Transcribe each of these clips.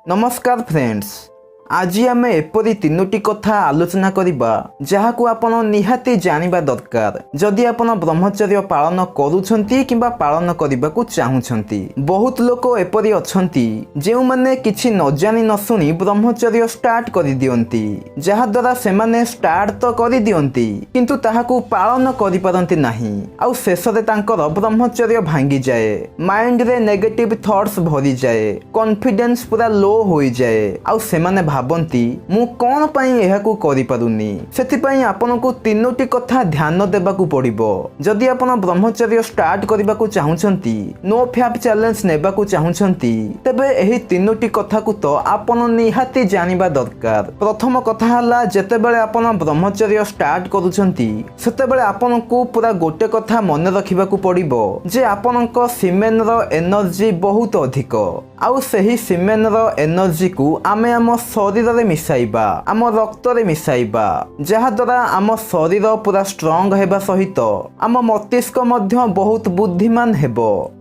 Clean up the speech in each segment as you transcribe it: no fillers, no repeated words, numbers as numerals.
ନମସ୍କାର ଫ୍ରେଣ୍ଡସ୍, ଆଜି ଆମେ ଏପରି ତିନୋଟି କଥା ଆଲୋଚନା କରିବା, ଯାହାକୁ ଆପଣ ନିହାତି ଜାଣିବା ଦରକାର, ଯଦି ଆପଣ ବ୍ରହ୍ମଚର୍ଯ୍ୟ ପାଳନ କରୁଛନ୍ତି କିମ୍ବା ପାଳନ କରିବାକୁ ଚାହୁଁଛନ୍ତି। ବହୁତ ଲୋକ ଏପରି ଅଛନ୍ତି, ଯେଉଁମାନେ କିଛି ନ ଜାଣି ନ ଶୁଣି ବ୍ରହ୍ମଚର୍ଯ୍ୟ ଷ୍ଟାର୍ଟ କରିଦିଅନ୍ତି, ଯାହାଦ୍ୱାରା ସେମାନେ ଷ୍ଟାର୍ଟ ତ କରିଦିଅନ୍ତି, କିନ୍ତୁ ତାହାକୁ ପାଳନ କରିପାରନ୍ତି ନାହିଁ। ଆଉ ଶେଷରେ ତାଙ୍କର ବ୍ରହ୍ମଚର୍ଯ୍ୟ ଭାଙ୍ଗିଯାଏ, ମାଇଣ୍ଡରେ ନେଗେଟିଭ ଥଟ୍ସ ଭରିଯାଏ, କନଫିଡେନ୍ସ ପୁରା ଲୋ ହୋଇଯାଏ ଆଉ ସେମାନେ ଭାବନ୍ତି, ମୁଁ କ'ଣ ପାଇଁ ଏହାକୁ କରିପାରୁନି? ସେଥିପାଇଁ ଆପଣଙ୍କୁ ତିନୋଟି କଥା ଧ୍ୟାନ ଦେବାକୁ ପଡ଼ିବ। ଯଦି ଆପଣ ବ୍ରହ୍ମଚର୍ଯ୍ୟ ଷ୍ଟାର୍ଟ କରିବାକୁ ଚାହୁଁଛନ୍ତି, ନୋ ଫ୍ୟାପ୍ ଚ୍ୟାଲେଞ୍ଜ ନେବାକୁ ଚାହୁଁଛନ୍ତି, ତେବେ ଏହି ତିନୋଟି କଥାକୁ ତ ଆପଣ ନିହାତି ଜାଣିବା ଦରକାର। ପ୍ରଥମ କଥା ହେଲା, ଯେତେବେଳେ ଆପଣ ବ୍ରହ୍ମଚର୍ଯ୍ୟ ଷ୍ଟାର୍ଟ କରୁଛନ୍ତି, ସେତେବେଳେ ଆପଣଙ୍କୁ ପୁରା ଗୋଟେ କଥା ମନେ ରଖିବାକୁ ପଡ଼ିବ ଯେ ଆପଣଙ୍କ ସିମେନର ଏନର୍ଜି ବହୁତ ଅଧିକ। ଆଉ ସେହି ସିମେନର ଏନର୍ଜିକୁ ଆମେ ଆମ ଶରୀରରେ ମିଶାଇବା, ଆମ ରକ୍ତରେ ମିଶାଇବା, ଯାହାଦ୍ୱାରା ଆମ ଶରୀର ପୁରା ଷ୍ଟ୍ରଙ୍ଗ ହେବା ସହିତ ଆମ ମସ୍ତିଷ୍କ ମଧ୍ୟ ବହୁତ ବୁଦ୍ଧିମାନ ହେବ।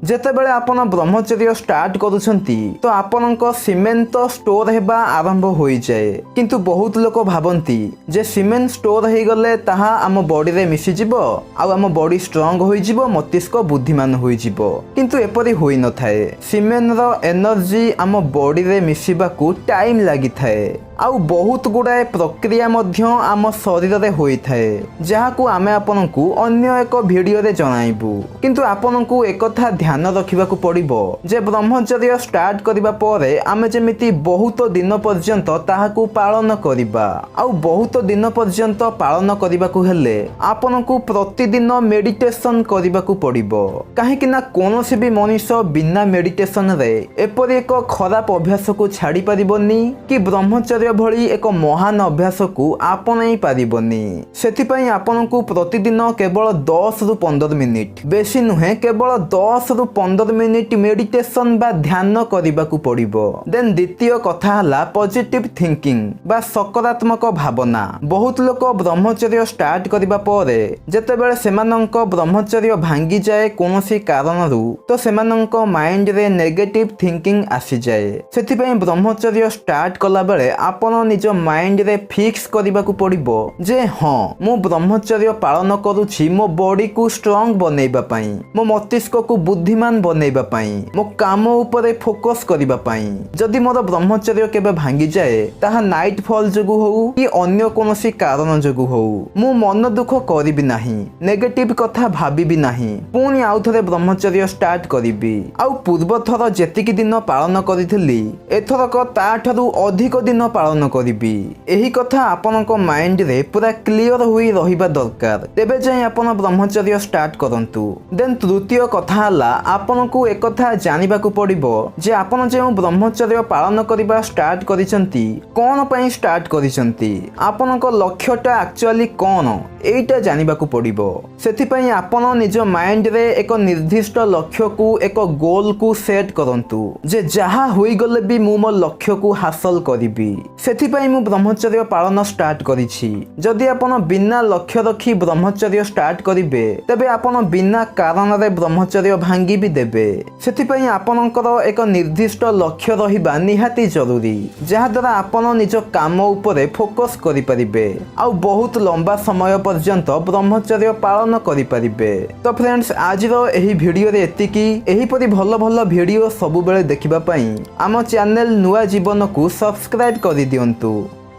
ଯେତେବେଳେ ଆପଣ ବ୍ରହ୍ମଚର୍ଯ୍ୟ ଷ୍ଟାର୍ଟ କରୁଛନ୍ତି, ତ ଆପଣଙ୍କ ସିମେନ ତ ଷ୍ଟୋର ହେବା ଆରମ୍ଭ ହୋଇଯାଏ। କିନ୍ତୁ ବହୁତ ଲୋକ ଭାବନ୍ତି ଯେ ସିମେନ ଷ୍ଟୋର ହେଇଗଲେ ତାହା ଆମ ବଡିରେ ମିଶିଯିବ ଆଉ ଆମ ବଡି ଷ୍ଟ୍ରଙ୍ଗ ହୋଇଯିବ, ମସ୍ତିଷ୍କ ବୁଦ୍ଧିମାନ ହୋଇଯିବ। କିନ୍ତୁ ଏପରି ହୋଇନଥାଏ। ସିମେନର ଏନର୍ଜି ଆମ ବଡିରେ ମିଶିବାକୁ ଟାଇମ୍ ଲାଗିଥାଏ ଆଉ ବହୁତ ଗୁଡ଼ାଏ ପ୍ରକ୍ରିୟା ମଧ୍ୟ ଆମ ଶରୀରରେ ହୋଇଥାଏ, ଯାହାକୁ ଆମେ ଆପଣଙ୍କୁ ଅନ୍ୟ ଏକ ଭିଡ଼ିଓରେ ଜଣାଇବୁ। କିନ୍ତୁ ଆପଣଙ୍କୁ ଏକଥା ଧ୍ୟାନ ରଖିବାକୁ ପଡ଼ିବ ଯେ ବ୍ରହ୍ମଚର୍ଯ୍ୟ ଷ୍ଟାର୍ଟ କରିବା ପରେ ଆମେ ଯେମିତି ବହୁତ ଦିନ ପର୍ଯ୍ୟନ୍ତ ତାହାକୁ ପାଳନ କରିବା। ଆଉ ବହୁତ ଦିନ ପର୍ଯ୍ୟନ୍ତ ପାଳନ କରିବାକୁ ହେଲେ ଆପଣଙ୍କୁ ପ୍ରତିଦିନ ମେଡିଟେସନ କରିବାକୁ ପଡ଼ିବ, କାହିଁକି ନା କୌଣସି ବି ମଣିଷ ବିନା ମେଡିଟେସନରେ ଏପରି ଏକ ଖରାପ ଅଭ୍ୟାସକୁ ଛାଡ଼ି ପାରିବନି କି ବ୍ରହ୍ମଚର୍ଯ୍ୟ ଭଳି ଏକ ମହାନ ଅଭ୍ୟାସକୁ ଆପଣେଇ ପାରିବନି। ସେଥିପାଇଁ ଆପଣଙ୍କୁ ପ୍ରତିଦିନ କେବଳ 10ରୁ 15 ମିନିଟ୍, ବେଶୀ ନୁହେଁ, କେବଳ 10ରୁ 15 ମିନିଟ୍ ମେଡିଟେସନ ବା ଧ୍ୟାନ କରିବାକୁ ପଡ଼ିବ। ଦେନ୍ ଦ୍ୱିତୀୟ କଥା ହେଲା ପଜିଟିଭ ଥିଙ୍କିଂ ବା ସକାରାତ୍ମକ ଭାବନା। ବହୁତ ଲୋକ ବ୍ରହ୍ମଚର୍ଯ୍ୟ ଷ୍ଟାର୍ଟ କରିବା ପରେ ଯେତେବେଳେ ସେମାନଙ୍କ ବ୍ରହ୍ମଚର୍ଯ୍ୟ ଭାଙ୍ଗିଯାଏ କୌଣସି କାରଣରୁ, ତ ସେମାନଙ୍କ ମାଇଣ୍ଡରେ ନେଗେଟିଭ ଥିଙ୍କିଂ ଆସିଯାଏ। ସେଥିପାଇଁ ବ୍ରହ୍ମଚର୍ଯ୍ୟ ଷ୍ଟାର୍ଟ କଲାବେଳେ ଆପଣ ନିଜ ମାଇଣ୍ଡରେ ଫିକ୍ସ କରିବାକୁ ପଡ଼ିବ ଯେ ହଁ, ମୁଁ ବ୍ରହ୍ମଚର୍ଯ୍ୟ ପାଳନ କରୁଛି ମୋ ବଡିକୁ ଷ୍ଟ୍ରଙ୍ଗ ବନେଇବା ପାଇଁ, ମୋ ମସ୍ତିଷ୍କକୁ ବୁଦ୍ଧିମାନ ବନେଇବା ପାଇଁ, ମୋ କାମ ଉପରେ ଫୋକସ୍ କରିବା ପାଇଁ। ଯଦି ମୋର ବ୍ରହ୍ମଚର୍ଯ୍ୟ କେବେ ଭାଙ୍ଗିଯାଏ, ତାହା ନାଇଟ୍ ଫଲ୍ ଯୋଗୁଁ ହଉ କି ଅନ୍ୟ କୌଣସି କାରଣ ଯୋଗୁଁ ହଉ, ମୁଁ ମନ ଦୁଃଖ କରିବି ନାହିଁ, ନେଗେଟିଭ କଥା ଭାବିବି ନାହିଁ, ପୁଣି ଆଉ ଥରେ ବ୍ରହ୍ମଚର୍ଯ୍ୟ ଷ୍ଟାର୍ଟ କରିବି ଆଉ ପୂର୍ବ ଥର ଯେତିକି ଦିନ ପାଳନ କରିଥିଲି, ଏଥରକ ତାଠାରୁ ଅଧିକ ଦିନ ପାଳନ କରିବି। ଏହି କଥା ଆପଣଙ୍କ ମାଇଣ୍ଡରେ ପୁରା କ୍ଲିଅର ହୋଇ ରହିବା ଦରକାର। ତେବେ ଯାଇ ଆପଣ ବ୍ରହ୍ମଚର୍ଯ୍ୟ ଷ୍ଟାର୍ଟ କରନ୍ତୁ। ଦେନ୍ ତୃତୀୟ କଥା ହେଲା, ଆପଣଙ୍କୁ ଏକଥା ଜାଣିବାକୁ ପଡ଼ିବ ଯେ ଆପଣ ଯେଉଁ ବ୍ରହ୍ମଚର୍ଯ୍ୟ ପାଳନ କରିବା ଷ୍ଟାର୍ଟ କରିଛନ୍ତି, କ'ଣ ପାଇଁ ଷ୍ଟାର୍ଟ କରିଛନ୍ତି, ଆପଣଙ୍କ ଲକ୍ଷ୍ୟଟା ଆକ୍ଚୁଆଲି କ'ଣ, ଏଇଟା ଜାଣିବାକୁ ପଡ଼ିବ। ସେଥିପାଇଁ ଆପଣ ନିଜ ମାଇଣ୍ଡରେ ଏକ ନିର୍ଦ୍ଦିଷ୍ଟ ଲକ୍ଷ୍ୟକୁ, ଏକ ଗୋଲକୁ ସେଟ୍ କରନ୍ତୁ ଯେ ଯାହା ହୋଇଗଲେ ବି ମୁଁ ମୋ ଲକ୍ଷ୍ୟକୁ ହାସଲ କରିବି, ସେଥିପାଇଁ ମୁଁ ବ୍ରହ୍ମଚର୍ଯ୍ୟ ପାଳନ ଷ୍ଟାର୍ଟ କରିଛି। ଯଦି ଆପଣ ବିନା ଲକ୍ଷ୍ୟ ରଖି ବ୍ରହ୍ମଚର୍ଯ୍ୟ ଷ୍ଟାର୍ଟ କରିବେ, ତେବେ ଆପଣ ବିନା କାରଣରେ ବ୍ରହ୍ମଚର୍ଯ୍ୟ ଭାଙ୍ଗି ବି ଦେବେ। ସେଥିପାଇଁ ଆପଣଙ୍କର ଏକ ନିର୍ଦ୍ଦିଷ୍ଟ ଲକ୍ଷ୍ୟ ରହିବା ନିହାତି ଜରୁରୀ, ଯାହାଦ୍ୱାରା ଆପଣ ନିଜ କାମ ଉପରେ ଫୋକସ୍ କରିପାରିବେ ଆଉ ବହୁତ ଲମ୍ବା ସମୟ ପର୍ଯ୍ୟନ୍ତ ବ୍ରହ୍ମଚର୍ଯ୍ୟ ପାଳନ କରିପାରିବେ। ତ ଫ୍ରେଣ୍ଡସ୍, ଆଜିର ଏହି ଭିଡ଼ିଓରେ ଏତିକି। ଏହିପରି ଭଲ ଭଲ ଭିଡ଼ିଓ ସବୁବେଳେ ଦେଖିବା ପାଇଁ ଆମ ଚ୍ୟାନେଲ ନୂଆ ଜୀବନକୁ ସବସ୍କ୍ରାଇବ୍ କରିଦିଅନ୍ତୁ।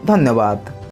ଧନ୍ୟବାଦ।